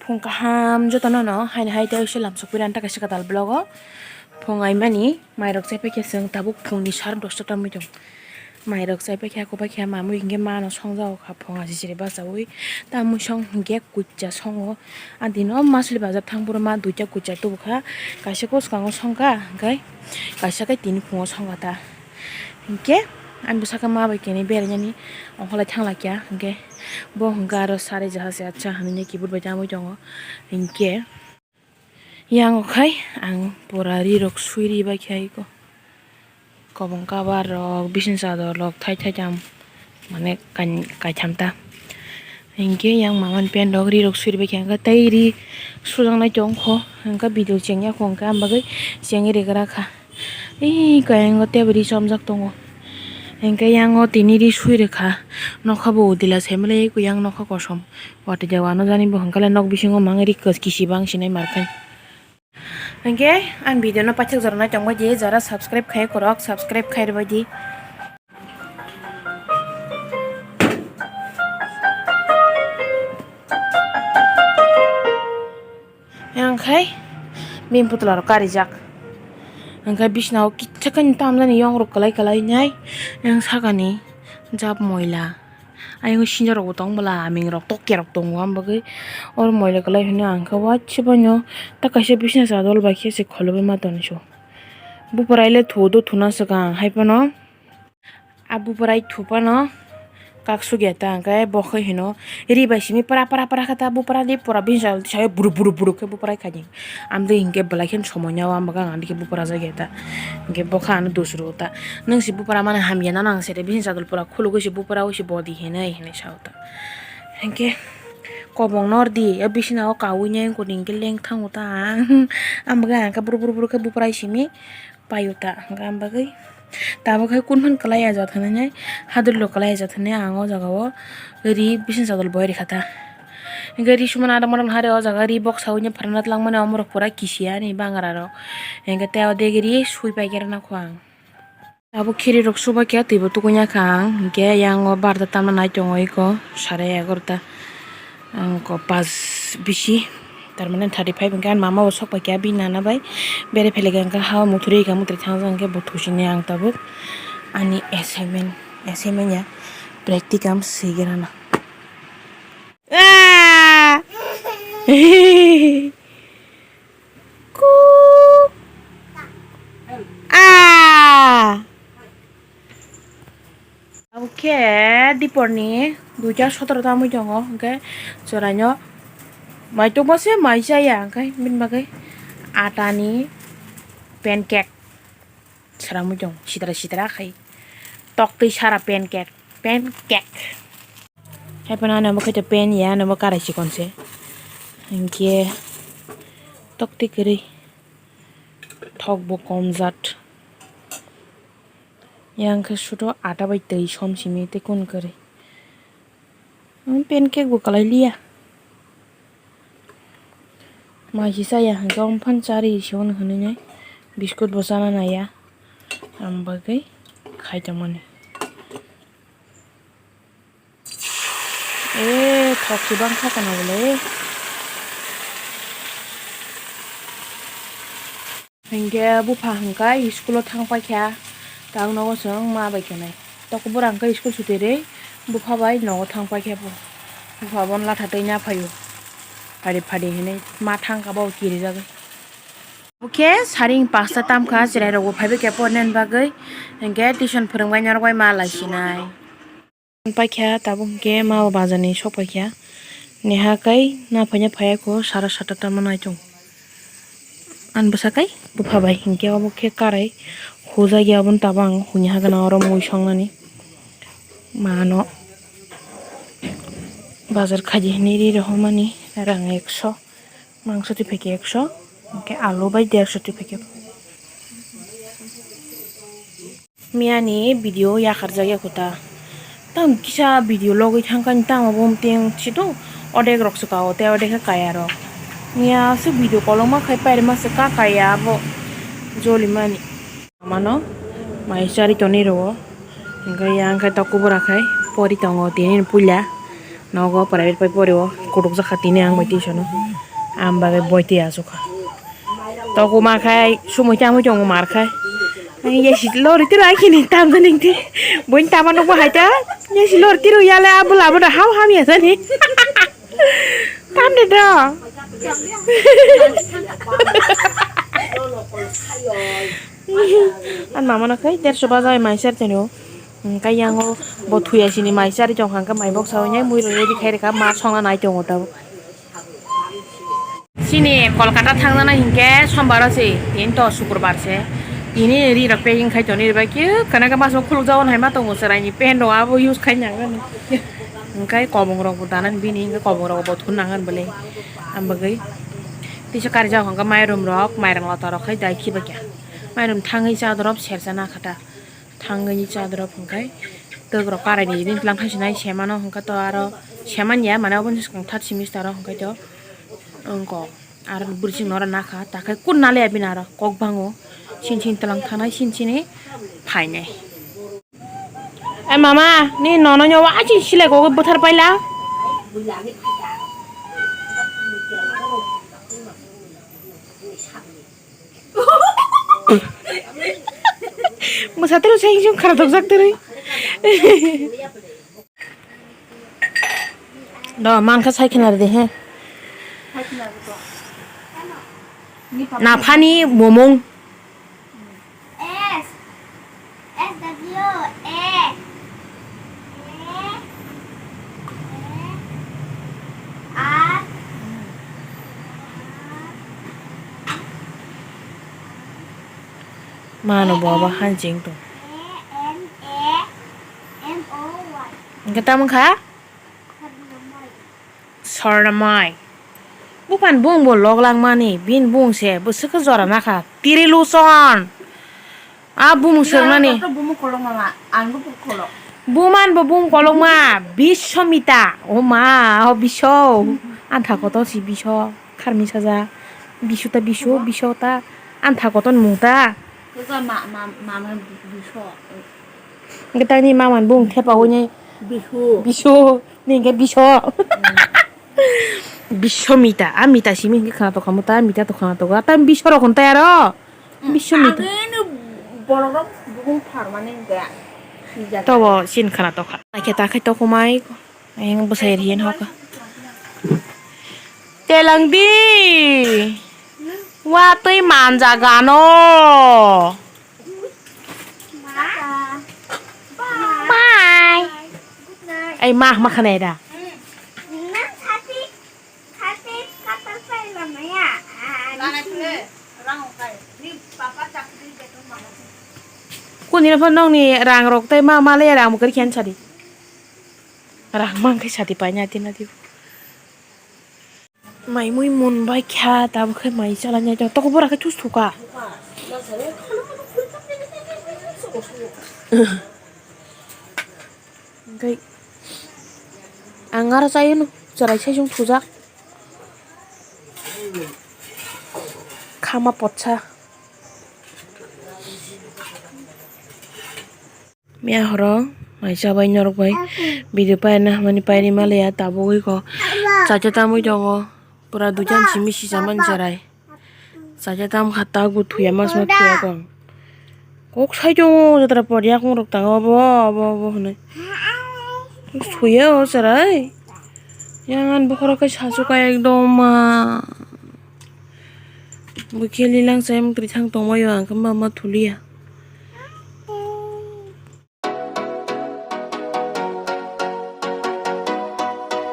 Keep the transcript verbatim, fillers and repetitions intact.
Phung kaham jotono no haino hai tei se lamsok pui ranta kaisa kwtal vlog o. Phung aimani mairok chaipai khe chwng tabuk phungni sar dosta tamwi tong. Mairok chaipai khe kopai khe mamui hinkhe mano songjago kha phung aji chiri bachaui. Tamui song hinkhe kucha songo. A dino masli bazar thang phuru ma duita kucha tubukha. Kaisa bwskango songkha hinkhe kaisa khe tini phungo songkha ta. Hinkhe ani bwsakhe ma bai khenui berainani ongkholai thanglaikha hinkhe. Bo hwnkhe aro sari jaha se acha hinwi keyboard bai tamwi tongo. Hinkhe yang o khai ang pura ri rok sui ri bai khe aiko. Kobong kabar rok, bising chador rok thai thai tam mane kai-, kaitham ta. Hinkhe yang mama ni pant rok ri rok sui ri bai khe ang khe tei ri sujaknai tong kho. Ang khe video chengya kho, ang khe ang bagwi chengwi rigra kha. Ee, kayang o tebo ri chomjak tongo. Hinkhe yang o tini ri sui rwkha. Nokha bo udila sai mali kuyang nokha kosom. Watwi jaga ano jani bo hinkhe nok bisingo mangri kisi bang sinai markhe. Hinkhe ang video no paithak jora nai tongbai di, jara subscribe khai korok subscribe khai rwbai di. Yang khai bini putla rok karijak. Yang khai bisna o kitsa khe tamjani yong rok kwlai kwlai nai. Yang sakani jab moila. Ayang sinjak rok bo tong bwla aming rok tokya rok tongo, am bagwi oro moila kwlai hwnwi ang khe waisa baino ta kaisa bisna chadol bai khe se khulugwi ma toni se. Bupra ile thu do thuna swkang hai phano. A buprai thupano kak sugya ta, hwnkhe bo khe hino ri bai simi pra pra pra khe ta bupra di pura bini jal sayo buru buru buru khe buprai khaidi. Amtwi hinkhe belai kheno somoi nai o, ang bwkha ang dikhe bupra jak ya ta. Hinkhe bo khe ano dusuro ta. Nwng se bupra mani hamya nang se de, bini jadol pura khulugwi se bupra wi se bodi hinwi hinwi sa o ta. Hinkhe kobong nor di, o bisina o kaui nai wngkha hinkhe lengthango ta ang. Ang bwkha ang khe buru buru buru khe buprai simi. Paiyuta hwnkha, ang bagwi tabuk hai kunphang kwlai ajat hwnwi nai, hadrilo kwlai ajat hwnwi ang o jaga o ri bising chadol boi rikha ta. Hinkhe ri sumana adamorok hari o jaga ri boksa ui phrana twlangmani omorok pura kisiya ani bangrarok. Hinkhe tei o degi ri sui pai khe rwna kho ang. Tabuk khirirok subaikha twibo tukuina kha ang, hinkhe yang o barta tamo nai tongo iko sarai egarota. Ang ko pas bisi, tar mane thirty five hwnkhe ani mama bo sok paikha bini nana bai bere phailaikha, hwnkhe ha o muthuri ekha muthuri thangjak hwnkhe bo thusini ang tabuk ani assignment, assignment ya practicum swigrana. Ah! Ku. Ah! Oke, diporni duita sotoro ta mui tongo, hwnkhe chwraino mai tongma se mai chaya, hwnkhe bini bagwi atani pancake sara mui tongo, sitra sitra khai toktwi sara pancake, pancake. Hai phano ano bo khaito pan ya, ano bo karai chikon se, hinkhe toktwi kwrwi thok bo kom jat. Yang khe sudo ata bai twi som simi tei kun kwrwi. Ang pancake bo kwlai liya. Mai se chaya hwnkhe omo phano chari se hwnwi hwnwi nai. Biscuit bo chana naiya. Ang bagwi khai tongmani. Eh, thok se bang kha kana bole. Hinkhe bupha hwnkhe school o thang paikha, tang nogo chwng ma bai khenai. Tokbura hwnkhe school suti rwi bupha bai nogo thang paikha bo. Bupha bono latha twi na phaio. Phadi phadi hinwi ma thang kha bo kirijagwi. Bokhe saring pasta tamkha, chwrairokbo phaibaikha pornani bagwi. Hinkhe tuition phwrwngbai norokbai ma laisinai. Paikha tabuk hinkhe ma bo bazar ni sok paikha. Neha kai na phaina phaiya kho sara sata tamo naitung. Ani bwsa kai bupha bai hinkhe obo khe karai hujak ya, obono tabuk ang huni hagana oro mui songnani. Mano bazar khaidi hinwi ri rohormani rang ekso. Mangso twi phaikhe ekso, hinkhe alu bai derso twi phaikhe. Miyani video yakarjak ya kho ta. Tamo kisa video logwi thangkha ni tamo bo mteng sito odek rok se kao tei odek khe kaya rok. Miya se video kolokma khai pairima se ka kaya abo jolimani. Mano mai chari tonwi rwo. Hinkhe yang khe tokubura khai pori tongo tini puila. Nogo private bai pori o kutukjak kha tini ang bai tuition o. Ang bagwi boitwi achukha. Tokuma khai sumui tamui tongo mar khai. Ang yesi lori tiro ai khini tamjani ti. Boin tama nukma hai ta. Yesi lori tiro yale abula abuna ham ham ya jani. Tamde do. An mama no khai derso baja mai ser teno. Hwnkhe yango bo thuya sini mai chari tongkha, hwnkhe mai boksa hwnwi mui rok ready khai rwkha, ma songna nai tongo tabuk. Chini Kolkata thangjaknai hinkhe sombar o se, tini to sukurbar se. Tini ri rok packing khai toni bai khe kana khe masma khulukjago hai ma tongo, chwraini pant rok abo use khai nang. Hwnkhe kobong rok bo danani bini, hwnkhe kobong rok bo thun nang bwle. Ang bagwi tisa karijak hwnkhe mairum rok, mairang lota rok khai dai khiba khe. Mairum thangwi cha dorop sersa na kha ta. Thangwi cha dorop hwnkhe twk rok karai ni ring tlang thang sinai semano hwnkhe to aro seman ya mane obo ni swkang third semester o hwnkhe to wngkok aro bwrwi chwng no oro nakha takhai kun naliya bini aro kok bango sin sin tlang thanai sin sini phainai. Ai mama ni nono nyo wa chini silai kok bwthar paila. Mwsa tero sai jung khara dok jak tero. Do man kha sai khna de he. Na phani momong. S, S W, A, A, A, R. Mano bo abo hanjing tong. A, N, A, M, O, Y. Hwnkhe tamo kha? Sornamai. Buphani bung bo lok langmani, bini bung se bwswk khe jora nakha. Tiriluson. A bumung swrwngnani. Bumung kolok mama, ang bo kolok. Buman bo bumung kolokma, Biswamita. O ma, o Bisw. Antha kotor si Bisw. Kharmi saja. Bisu ta Bisu, Bisw ta. Antha kotor mung ta. Kaka ma, ma, mama Bisw. Hwnkhe tani mama bung thepa hwnwi. Bisu. Bisu. Ni hwnkhe Bisw. Biswamita. A mita simi hwnkhe khana tokha muta, mita to khana tokha. Tam Bisw rok hwn tai aro. Biswamita. Agini borok rok bumung pharmani hwnkhe. Tobo sin khana tokha. Naikhe takhai tokhumai. Ayang bwsai riyan hoka. Telangdi. Watwi manjagano. Bye. Ai ma ma khana da. Kuni na phone nongni rang rok tai ma ma le rang mukar khian sadi. Rang mang khai sadi pai na tin na di. Mai mui mun bai kha tabuk khai mai chala nyai toko bora khai thus thuka. Hwnkhe ang aro chayunu chwrai sai chwng thujak. Khama potsa. Miya horo mai chabai norok bai video paina hamani paini maliya tabugwi ko chacha tamwi tongo pura duijan simi sijamani chwrai. Chacha tam kha tak bo thuya mas ma thuya kong. Kok sai tongo jatra por yakung rok tanga obo obo obo hwnwi. Thuya o chwrai. Yang ani bokhorok khe sasu kha ekdom ma. Bo khe lilang chayung twithang tongmai o ang khe ma ma thuliya.